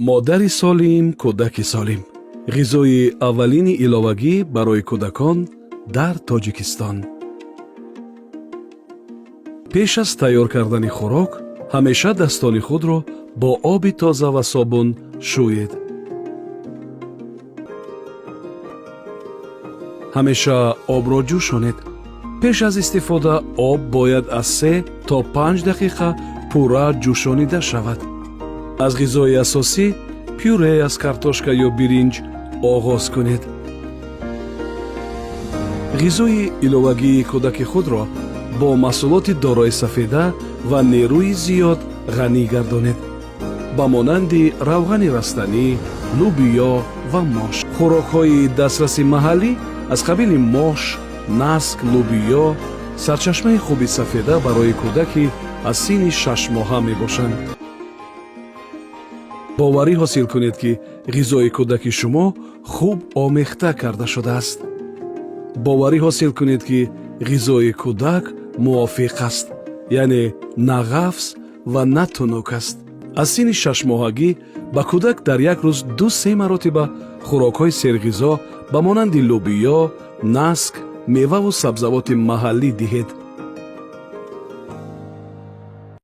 Модари солим, кӯдаки солим. Ғизои аввалини иловагӣ барои кӯдакон дар Тоҷикистон. Пеш аз тайёр кардани хӯрок ҳамеша дастони худро бо оби тоза ва собун шӯед. Ҳамеша обро ҷӯшонед. Пеш аз истифода об бояд аз 3 то 5 дақиқа пурра ҷӯшонида шавад. Аз ғизои асосӣ, пюре аз картошка ё биринҷ, оғоз кунед. Ғизои иловагии кӯдаки худро бо маҳсулоти дорои сафеда ва нерӯи зиёд ғанӣ гардонед, ба монанди равғани растанӣ, лӯбиё ва мош. Хӯрокҳои дастраси маҳаллӣ аз қабили мош, наск, лӯбиё сарчашмаи хуби сафеда барои кӯдаки аз синни 6-моҳа мебошанд. Боварӣ ҳосил кунед, ки ғизои кӯдаки шумо хуб омехта карда шудааст. Боварӣ ҳосил кунед, ки ғизои кӯдак мувофиқ аст, яъне на ғафз ва на тунук аст. Аз синни 6-моҳагӣ ба кӯдак дар як рӯз 2-3 маротиба хӯрокҳои серғизо, ба монанди лӯбиё, наск, меваву сабзавоти маҳаллӣ диҳед.